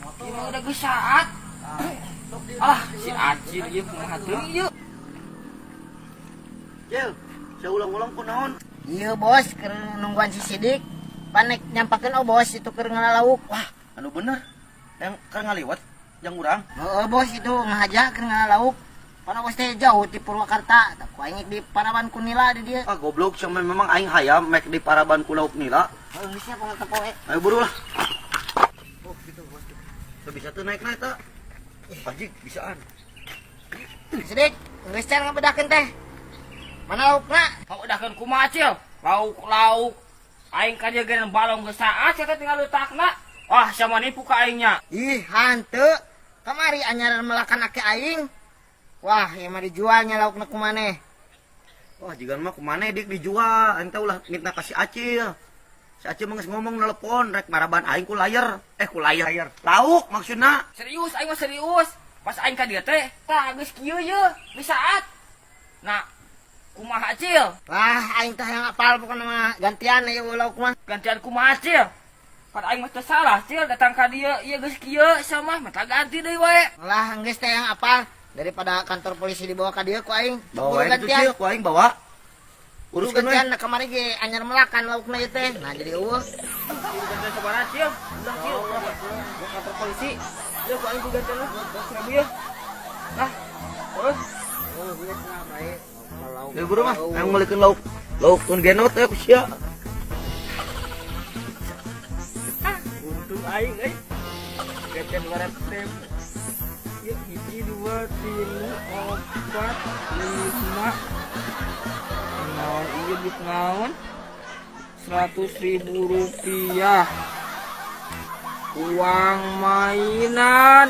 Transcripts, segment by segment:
Ieu mah udah geus saat. Ah, si Acil ieu kumaha teuing ieu? Cil, saya ulang-ulang kunaon? Iya bos, keur nungguan si Sidik. Panek nyampakeun, oh bos, itu keur ngala lauk. Wah, anu bener. Yang keur ngaliwat jang urang. Oh bos, itu ngahaja keur ngala lauk. Pan bos teh jauh di Purwakarta. Tah ku aing di Paraban ku nila di dieu. Ah, goblok sama memang aing hayam mek di Paraban ku lauk nila. Heuh, siapa nggak poe. Ayo buru lah. Oh, gitu bos. Teu bisa tuh naik-naik tak? Anjing, bisaan. Sidik, geus can ngabedakeun teh. Mana laukna? Ngabedahkeun kumaha, Cil? Lauk-lauk. Aing ka dieu ge balong geus saat sia teh tinggal leutakna. Wah, sia mah nipu ka aingnya. Ih, hanteu. Kamari anyaran melakan ake aing. Wah, ieu mah dijualnya laukna ku maneh. Wah, jika mah kumaneh dik dijual, aing teh ulah mitnah ka si Acil. Si Acil mah geus ngomong nelpon rek maraban aing ku layar. Eh, ku layar. Lauk maksudna. Serius, aing mah serius. Pas aing ka dieu teh, tah geus kieu ye, geus saat. Nah, kumaha, Cil? Wah, aing teh yang apal pokokna mah gantian ieu lauk mah. Gantian kumaha, Cil? Pan aing mah teu salah, Cil, datang ka dieu ieu geus kieu sama mata ganti deui wae. Lah, geus teh yang apal daripada kantor polisi dibawa ka dieu ku aing. Bawa Buru wae gitu gantian. Cil, ku aing bawa. Buru Uruskeun we. gantian, nah kamari ge anyar melakan laukna ieu teh. Nah, jadi eueuh. Gantian sabaraha, Cil? Udah, Cil, ke kantor polisi. Ya ku aing gantian lah, 1.000 ya. Nah, terus Oh, duit mah bae. Ya buru mah, aing meulikeun lauk. Lauk tun genot ya ku sia. Untung aing euy. Gantian 200.000. Ya, hiji, dua, tilu, opat, lima. Naon iya duit naon? Rp100.000. Uang mainan.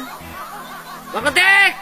Bang Ketik.